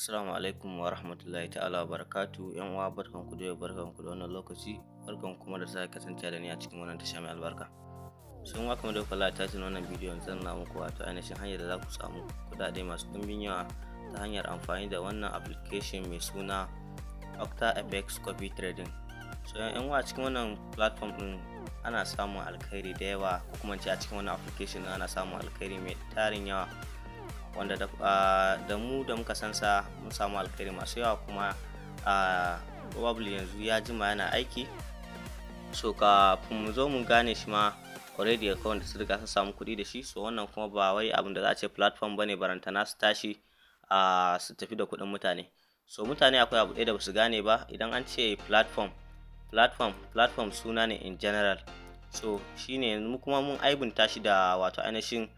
Assalamu alaikum wa rahmatullahi ta'ala wa barakatu. Yan uwa, barkan ku da yau, barkan ku da wannan lokaci, barkan kuma da sake kasancewa da ni a cikin wannan tasha mai albarka. Sun wa kamar da kuka ta wannan bidiyon, zan nuna muku wato ainihin hanyar da za ku samu kuɗaɗe masu ɗumbin yawa ta hanyar amfani da wannan application mai suna OctaFX Copy Trading. So yan uwa, cikin wannan platform din ana samun alkhairi da yawa, ko kuma ce a cikin wannan application ana samun alkhairi mai tarin yawa, wanda da mu da muka san sa mun samu alkhairi masu yawa. Kuma probably yanzu ya jima yana aiki, so kafin mu zo mu gane shi ma already akwai wanda su riga sun samu kuɗi da shi. So wannan kuma ba wai abin da za a ce platform bane barantana su tashi su tafi da kuɗin mutane. So mutane akwai abu ɗaya da basu gane ba: idan an ce platform, platform, platform suna ne in general. So shine mu kuma mun aibunta shi da wato ainihin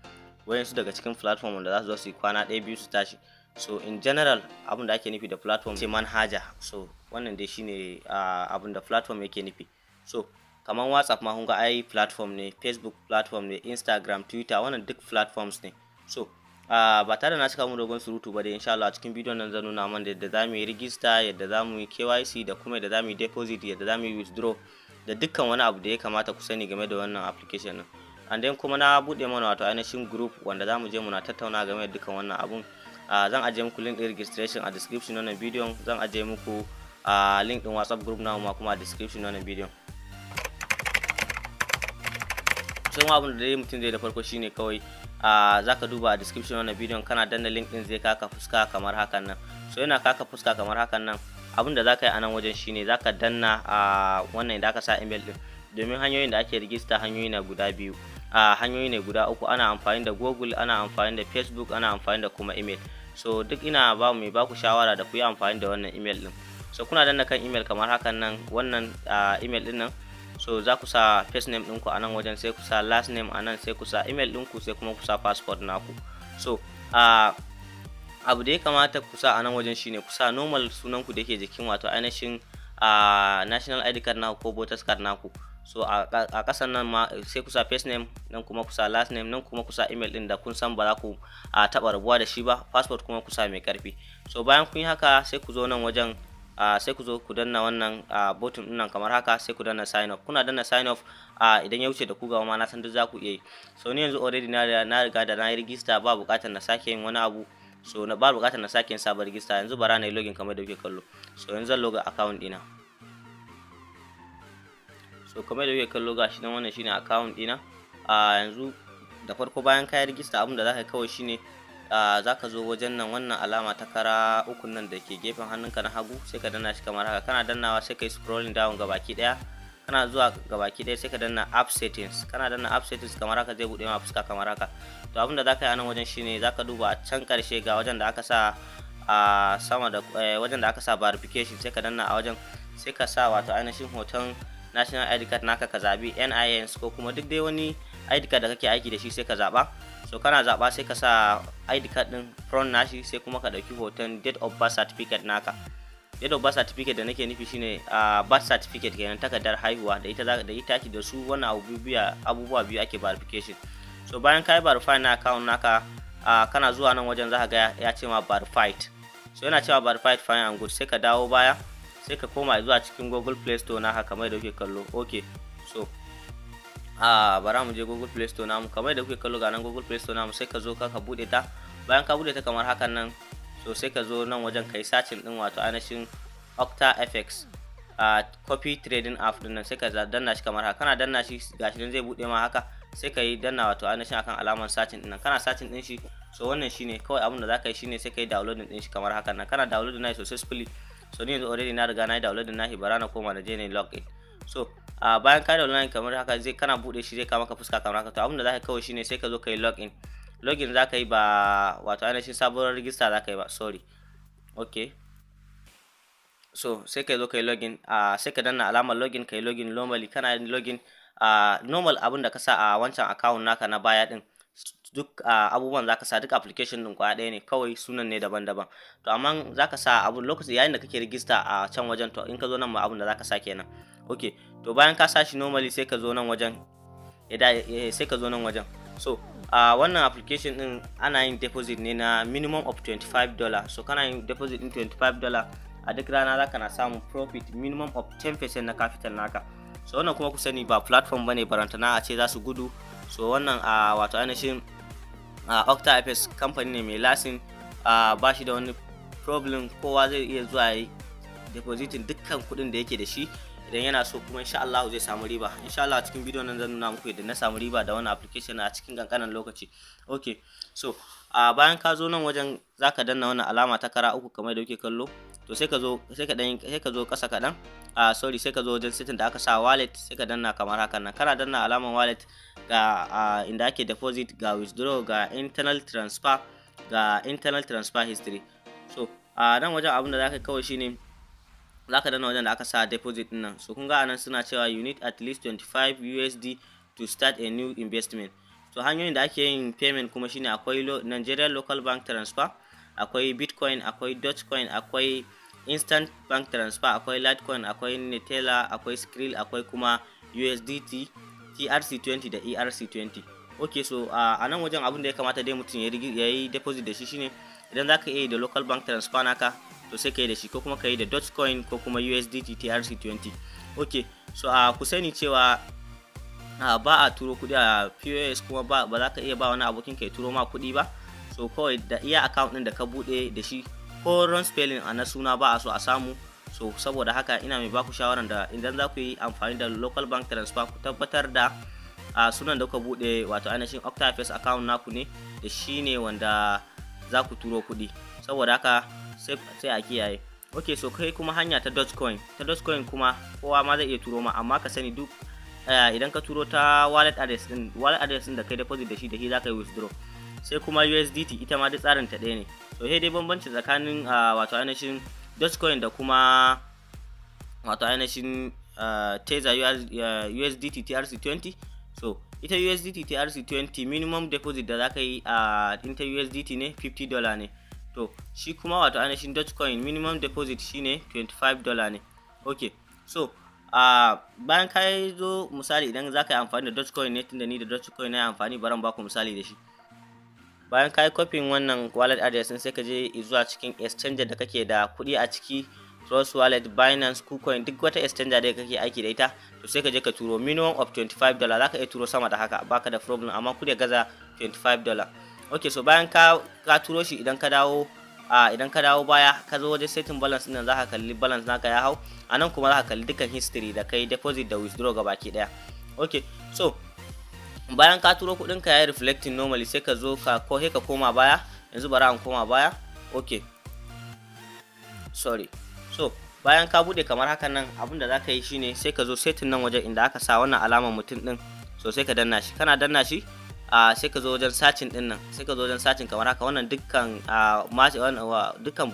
wayansu daga cikin platform wanda za su zo su yi kwana ɗaya biyu su tashi. So in general, abin da ake nufi da platform ce manhaja. So wannan dai shine abin da platform yake nufi. So kamar WhatsApp ma kun ga ai platform ne, Facebook platform ne, Instagram, Twitter, wannan duk platforms ne. So ba tare da na cika mu dogon surutu ba dai, insha Allah a cikin bidiyon nan zan nuna mana yadda za mu yi register, yadda za mu yi KYC, da kuma yadda za mu yi deposit, yadda za mu yi withdraw, da dukkan wani abu da ya kamata ku sani game da wannan application din. And then kuma na buɗe mana wato ainihin group wanda za mu je muna tattauna game da dukkan wannan abun. Zan ajiye muku link ɗin registration a description wannan bidiyon, zan ajiye muku link ɗin WhatsApp group namu ma kuma a description wannan bidiyon. So abin da dai mutum zai da farko shine kawai zaka duba a description wannan bidiyon, kana danna link ɗin zai kaka fuska kamar hakan nan. So yana kaka fuska kamar hakan nan, abin da zaka yi a nan wajen shine zaka danna wannan da aka sa email ɗin, domin hanyoyin da ake rigista hanyoyi na guda biyu, hanyoyi ne guda uku: ana amfani da Google, ana amfani da Facebook, ana amfani da kuma email. So duk ina ba mai baku shawara da ku yi amfani da wannan email din. So kuna danna kan email kamar hakan nan, wannan email din nan. So za ku sa first name ɗinku a nan wajen, sai ku sa last name a nan, sai ku sa email ɗinku, sai kuma ku sa passport naku. So abu da ya kamata ku sa a nan wajen shine ku sa normal sunanku da yake jikin wato ainihin national ID card naku ko voters card naku. So a kasan nan ma sai ku sa first name nan, kuma ku sa last name nan, kuma ku sa email din da kun san ba za ku taba rabuwa da shi ba, password kuma ku sa mai karfi. So bayan kun yi haka, sai ku zo nan wajen, sai ku zo ku danna wannan button din nan kamar haka, sai ku danna sign up. Kuna danna sign up, idan ya wuce da ku gaba ma na san duk za ku iya yi. So ni yanzu already na riga da na yi register, ba bukatar na sake yin wani abu. So na ba bukatar na sake yin sabon register. Yanzu bara na yi login kamar da kuke kallo. So yanzu zan loga account dina. So kamar da kuke kallo, gashi nan, wannan shine account dina. Yanzu da farko, bayan ka yi register, abin da zaka kawai shine zaka zo wajen nan, wannan alama ta kara ukun nan da ke gefen hannunka na hagu, sai ka danna shi kamar haka. Kana dannawa, sai ka yi scrolling down gabaki daya. Kana zuwa gabaki daya, sai ka danna app settings. Kana danna app settings kamar haka, zai bude ma fuska kamar haka. To abin da zaka yi a nan wajen shine zaka duba a can karshe, ga wajen da aka sa a sama da wajen da aka sa verification, sai ka danna a wajen, sai ka sa wato ainihin hoton national ID card naka, ka zabi NINs ko kuma duk dai wani ID card da kake aiki da shi, sai ka zaba. So kana zaba, sai ka sa ID card din front nashi, sai kuma ka dauki hoton date of birth certificate naka. Date of birth certificate da nake nufi shine birth certificate kenan, takardar haihuwa. Da ita da ita da su wannan abubuwa biyu ake verification. So bayan ka yi verify na account naka, kana zuwa nan wajen zaka ga ya ce ma verified. So yana cewa verified, fine and good. Sai ka dawo baya, sai ka koma zuwa cikin Google Play Store naka kamar da kuke kallo. Okay, so bara mu je Google Play Store namu kamar da kuke kallo. Ga nan Google Play Store namu, sai ka zo ka bude ta. Bayan ka bude ta kamar hakan nan, so sai ka zo nan wajen kai searching din wato ainihin OctaFX copy trading app din nan, sai ka danna shi kamar haka. Kana danna shi, gashi nan zai bude ma haka. Sai ka yi danna wato ainihin akan alamar searching din nan. Kana searching din shi, so wannan shine kawai abin da zaka yi, shine sai ka yi downloading din shi kamar hakan nan. Kana downloading nashi successfully. So ni yanzu already na riga na yi downloading nashi, bara na koma na je ne login. So bayan ka download kamar haka, zai kana bude shi zai kawo maka fuska kamar haka. To abin da zaka kawai shine sai ka zo ka yi login. Login zaka yi, ba wato ainihin sabuwar register zaka yi ba, sorry. Okay, so sai ka zo ka yi login, sai ka danna alamar login, ka yi login normally. Kana yin login, normal abin da ka sa a wancan account naka na baya din, duk abubuwan zaka sa. Duk application din kwaya ɗaya ne, kawai sunan ne daban-daban. To amma zaka sa abu lokaci yayin da kake register a can wajen, to in ka zo nan ma abun da zaka sa kenan. Okay, to bayan ka sa shi normally, sai ka zo nan wajen, sai ka zo nan wajen. So A wannan application din ana yin deposit ne na minimum of $25. So kana yin deposit din $25 a duk rana, zaka na samun profit minimum of 10% na capital naka. So wannan kuma ku sani ba platform bane barantana a ce za su gudu. So wannan a wato ainihin a OctaFX company ne mai license, ba shi da wani problem. Kowa zai iya zuwa yi depositing dukkan kuɗin da yake da shi idan yana so, kuma insha Allah zai samu riba. Insha Allah cikin bidiyon nan zan nuna muku yadda na samu riba da wannan application a cikin kankanin lokaci. Okay, so a bayan ka zo nan wajen, zaka danna wannan alama ta kara uku kamar da kuke kallo. To sai ka zo, sai ka dan sai ka zo kasa kaɗan, a sorry, sai ka zo wajen setting da aka sa wallet, sai ka danna kamar hakan nan. Kana danna alaman wallet, ga inda ake deposit, ga withdraw, ga internal transfer, ga internal transfer history. So a nan wajen abin da zaka kawai shine zaka danna wajen da aka sa deposit din nan. So kun ga anan suna cewa you need at least 25 USD to start a new investment. So hanyoyin da ake yin payment kuma shine akwai Nigerian local bank transfer, akwai Bitcoin, akwai Dogecoin, akwai instant bank transfer, akwai Litecoin, akwai Neteller, akwai Skrill, akwai kuma USDT TRC20 da ERC20. Ok, so a nan wajen abin da ya kamata dai mutum ya yi deposit da shi shine idan zaka iya yi da local bank transfer naka, to sai ka yi da shi, ko kuma ka yi da Dogecoin ko kuma USDT TRC20. Ok, so ku sani cewa ba a turo kuɗi a POS, kuma ba za ka iya ba wani abokin ka ya turo ma kuɗi ba. So kawai da iya account ɗin da ka buɗe da shi, ko wrong spelling a na suna ba a so a samu. So saboda haka ina mai baku shawaran da idan za ku yi amfani da local bank transfer, ku tabbatar da a sunan da kuka buɗe wato ainihin OctaFX account naku ne da shi ne wanda za ku turo kuɗi. Saboda haka sai a kiyaye. Ok, so kai kuma hanya ta Dogecoin. Ta Dogecoin kuma kowa ma zai iya turo ma, amma ka sani duk idan ka turo ta wallet address din, wallet address din da kai deposit da shi za ka yi withdraw. Sai kuma USDT, ita ma duk tsarin ta ɗaya ne. So sai dai bambanci tsakanin wato ainihin Dogecoin da kuma wato ainihin Tether USDT TRC20. So ita USDT TRC20, minimum deposit da za ka yi a ita USDT ne $50 ne. To shi kuma wato ainihin Dogecoin, minimum deposit shine $25 ne. Ok, so bayan ka zo, misali idan za ka yi amfani da Dogecoin ne, tunda ni da Dogecoin na yi amfani, baran baku misali da shi. Bayan ka yi copying wannan wallet address, sai ka je zuwa cikin exchanger da kake da kuɗi a ciki, Trust Wallet, Binance, KuCoin, duk wata exchanger da kake aiki da ita. To sai ka je ka turo minimum of $25. Zaka iya turo sama da haka, baka da problem, amma kuɗi gaza $25. Okay, so bayan ka turo shi, idan ka dawo baya, ka zo wajen setting balance din, zaka kalli balance naka ya hau. Anan kuma zaka kalli dukkan history da kai deposit da withdraw gabaki daya. Okay, so bayan ka turo kuɗin ka yayi reflecting normally, sai ka zo ka ko sai ka koma baya. Yanzu bari an koma baya. Okay, sorry. So bayan ka bude kamar hakan nan, abin da zaka yi shine sai ka zo setting nan wajen inda aka sa wannan alamar mutum din. So sai ka danna shi. Kana danna shi, sai ka zo wajen searching din nan. Sai ka zo wajen searching kamar haka. Wannan dukkan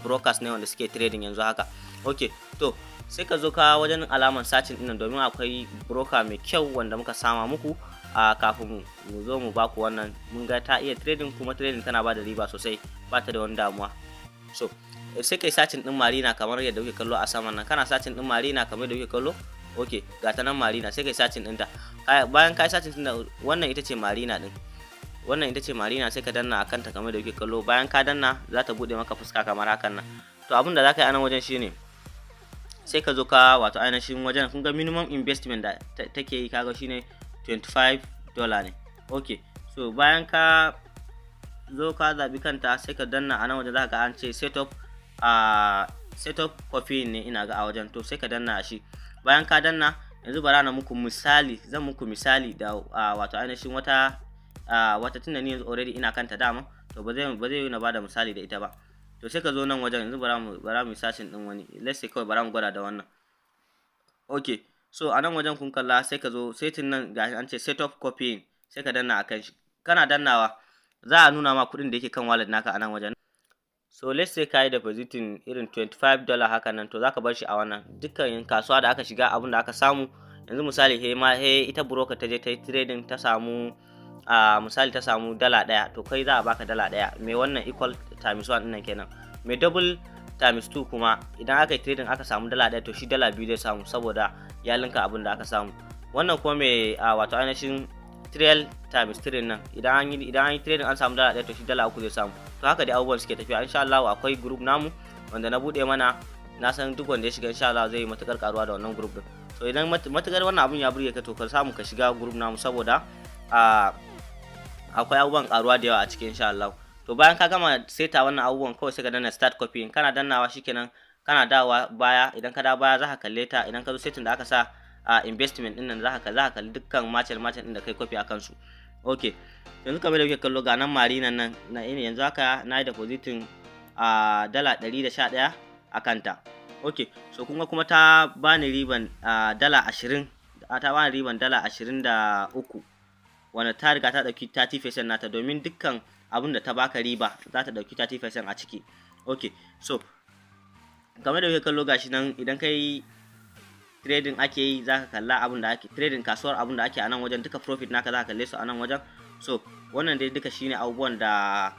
brokers ne wanda suke trading yanzu haka. Okay, to sai ka zo ka wajen alamar searching din nan, domin akwai broker mai kyau wanda muka sama muku kafin mu zo mu baku wannan. Mun ga ta iya trading, kuma trading tana bada riba sosai, ba ta da wani damuwa. So sai kai searching din Marina kamar yadda kuke kallo a saman nan. Kana searching din Marina kamar yadda kuke kallo. Okay, ga ta nan Marina, sai kai searching ɗinta. Bayan kai searching ɗinta, wannan ita ce Marina din, wannan ita ce Marina. Sai ka danna akan ta kamar da kuke kallo. Bayan ka danna, za ta bude maka fuska kamar hakan nan. To abin da za ka yi a nan wajen shine sai ka zo ka wato ainihin wajen, kun ga minimum investment da take yi, kaga shine $25 ne. Okay, so bayan ka zo ka zaɓi kanta, sai ka danna a nan wajen. Za ka ga an ce setup, a setup copy ne ina ga a wajen. To sai ka danna shi. Bayan ka danna, yanzu bara na muku misali, zan muku misali da wato ainihin wata, tunda ni yanzu already ina kanta dama, to ba zai na bada misali da ita ba. To sai ka zo nan wajen. Yanzu bara mu searching din wani, let's say kawai bara mu gwada da wannan. Okay, so a nan wajen kun kalla, sai ka zo setting nan, ga an ce setup copying, sai ka danna akan shi. Kana dannawa, za a nuna ma kuɗin da yake kan wallet naka a nan wajen. So let's say ka yi depositing irin $25 haka nan, to zaka bar shi a wannan. Dukkan kasuwa da aka shiga, abin da aka samu yanzu, misali he ma he ita broker ta je ta yi trading, ta samu, a misali ta samu $1, to kai za a baka $1. Mai wannan equal times 1 ɗin kenan. Mai double times 2 kuma, idan aka yi trading aka samu $1, to shi $2 zai samu, saboda ya linka abin da aka samu. Wannan kuma mai wato ainihin Trial times 3 nan, idan an yi trading an samu $1, to shi $3 zai samu. To haka dai abubuwan suke tafiya. Insha Allah akwai group namu wanda na bude mana. Na san duk wanda ya shiga, insha Allah zai yi matukar karuwa da wannan group din. So idan matukar wannan abun ya burge ka, to ka samu ka shiga group namu, saboda akwai abubuwan karuwa da yawa a cikin, insha Allah. To bayan ka gama seta wannan abubuwan, kawai sai ka danna "Start copying". Kana dannawa, shikenan, kana dawowa baya. Idan ka dawo baya, za ka kalle ta. Idan ka zo setting da aka sa a investment din nan, za ka kalli dukkan merchant merchant din da kai copy akan su. Okay, yanzu kamar da kuke kallo, ga nan Marina nan na ina. Yanzu haka na yi depositing a $111 a kanta. Okay, so kun ga kuma ta bani riban $20, ta bani riban $23, wanda ta riga ta dauki 30% nata, domin dukkan abin da ta baka riba za ta dauki 30% a ciki. Okay, so kamar da kuke kallo, gashi nan, idan kai trading ake yi, za ka kalla abin da ake trading, kasuwar abin da ake a nan wajen, duka profit naka za ka kalle su a nan wajen. So wannan dai duka shine abubuwan da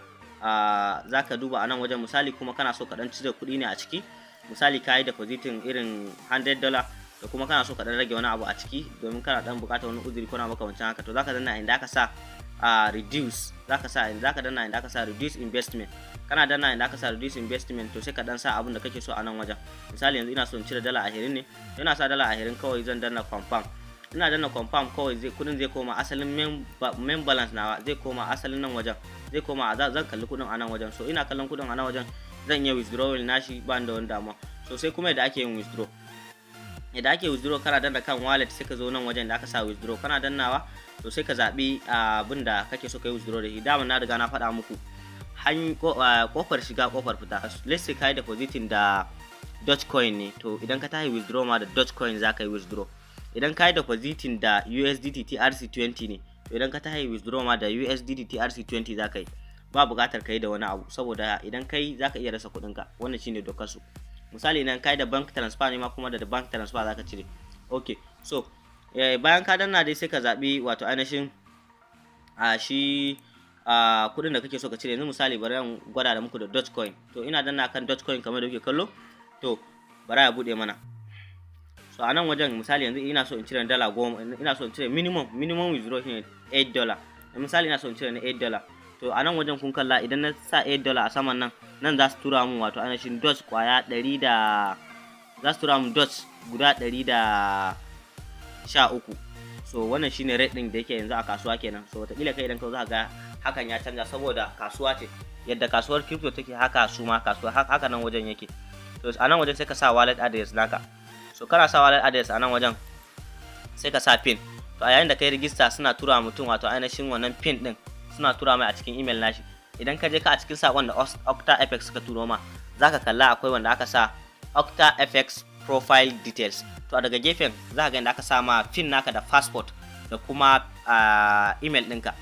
za ka duba a nan wajen. Misali kuma kana so ka dan cire kuɗi ne a ciki, misali ka yi depositing irin $100, da kuma kana so ka dan rage wani abu a ciki domin kana dan buƙatar wani uzuri ko na makamancin haka, to zaka danna inda aka sa reduce. Zaka sa zaka danna inda aka sa "Reduce investment". Kana danna inda aka sa "Reduce investment", to sai ka dan sa abin da kake so a nan wajen. Misali yanzu ina so in cire $20 ne. Ina sa $20, kawai zan danna "Confirm". Ina danna "Confirm", kawai zai kudin zai koma asalin main balance nawa, zai koma asalin nan wajen, zai koma, zan kalli kudin a nan wajen. So ina kallon kudin a nan wajen, zan iya withdrawal nashi, ba da wani damuwa. So sai kuma yadda ake yin withdraw. Yadda ake withdraw, kana danna kan wallet, sai ka zo nan wajen da aka sa "Withdraw". Kana dannawa, to sai ka zaɓi abin da kake so ka yi withdraw da shi. Dama na riga na faɗa muku kofar shiga, kofar fita. Let's say ka yi depositing da Dogecoin ne, to idan ka tashi withdraw ma da Dogecoin za ka yi withdraw. Idan ka yi depositing da USDT TRC20 ne, to idan ka tashi withdraw ma da USDT TRC20 za ka yi. Ba buƙatar ka yi da wani abu, saboda idan kai za ka iya rasa kuɗinka. Wannan shine dokar su. Misali idan ka yi da bank transfer ne ma, kuma da bank transfer za ka cire. Okay, so bayan ka danna dai, sai ka zaɓi wato ainihin a shi a kuɗin da kake so ka cire. Yanzu misali bari in gwada da muku da Dogecoin. To ina danna kan Dogecoin kamar da kuke kallo, to bari ya buɗe mana. So a nan wajen, misali yanzu ina so in cire $10, ina so in cire minimum withdraw shine $8. Misali ina so in cire na $8. To a nan wajen kun kalla, idan na sa $8 a saman nan, nan za su tura mun wato ainihin Doge kwaya ɗari da za su tura mun Doge guda 113. So wannan shine rate din da yake yanzu a kasuwa kenan. So wataƙila kai idan ka za ga hakan ya canza, saboda kasuwa ce. Yadda kasuwar crypto take, haka su ma kasuwa haka nan wajen yake. To a nan wajen sai ka sa wallet address naka. So kana sa wallet address a nan wajen, sai ka sa PIN. To a yayin da kai register, suna tura mutum wato ainihin wannan PIN din, suna tura mai a cikin email nashi. Idan ka je ka a cikin sakon da OctaFX suka turo ma, zaka kalla akwai wanda aka sa "OctaFX profile details". To a daga gefen za ka ga inda aka sa ma PIN naka da passport da kuma email ɗinka.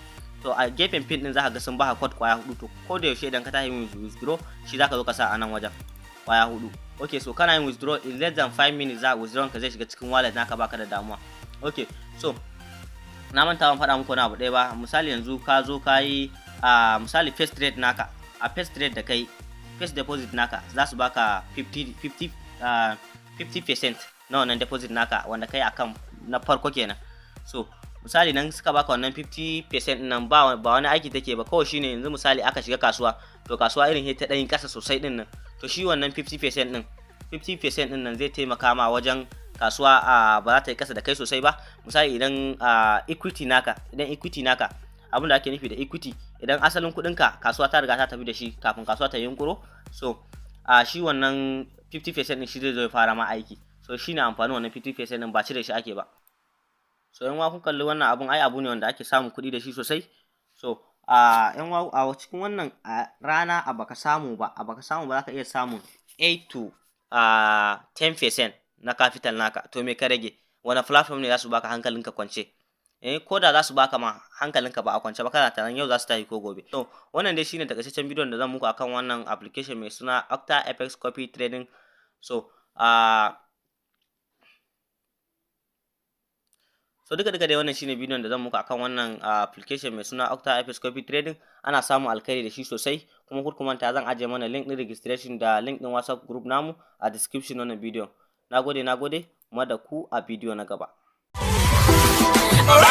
To a gefen PIN din za ka ga sun baka code kwaya hudu. To ko da yaushe idan ka tashi yin withdraw, shi za ka zo ka sa a nan wajen, kwaya hudu. Okay, so kana yin withdraw, in less than 5 minutes za withdraw ka zai shiga cikin wallet naka, baka da damuwa. Okay, so na manta ban faɗa muku wani abu ɗaya ba. Misali yanzu ka zo ka yi a misali first trade naka, a first trade da kai, first deposit naka, za su baka 50 50 50% na wannan deposit naka wanda kai akan na farko kenan. So misali nan suka baka wannan 50% nan, ba wani aiki take ba. Kawai shine yanzu misali aka shiga kasuwa, to kasuwa irin ta ɗanyi ƙasa sosai din nan, to shi wannan 50% din, 50% din nan zai taimaka ma wajen kasuwa a ba za ta yi ƙasa da kai sosai ba. Misali idan equity naka, idan equity naka, abin da ake nufi da equity, idan asalin kuɗinka kasuwa ta riga ta tafi da shi kafin kasuwa ta yunkuro, so a shi wannan 50% din shi zai zo ya fara ma aiki. So shine amfanin wannan 50% din, ba cire shi ake ba. So yan kun kalli wannan abun, ai abu ne wanda ake samun kuɗi da shi sosai. So a yan a cikin wannan rana a baka samu ba, zaka iya samun 8 to 10% na capital naka. To me ka rage? Wani platform ne za su baka hankalinka kwance? Eh, ko da za su baka ma, hankalinka ba a kwance ba, kana tunanin yau za su tafi ko gobe. To wannan dai shine takaitaccen bidiyon da zan muku akan wannan application mai suna Octa FX Copy Trading. So duka duka dai wannan shine bidiyon da zan muku akan wannan application mai suna Octa FX Copy Trading. Ana samun alkhairi da shi sosai. Kuma kar ku manta, zan ajiye mana link din registration da link din WhatsApp group namu a description wannan bidiyon. Nagode, nagode kuma da ku a bidiyo na gaba. Alright.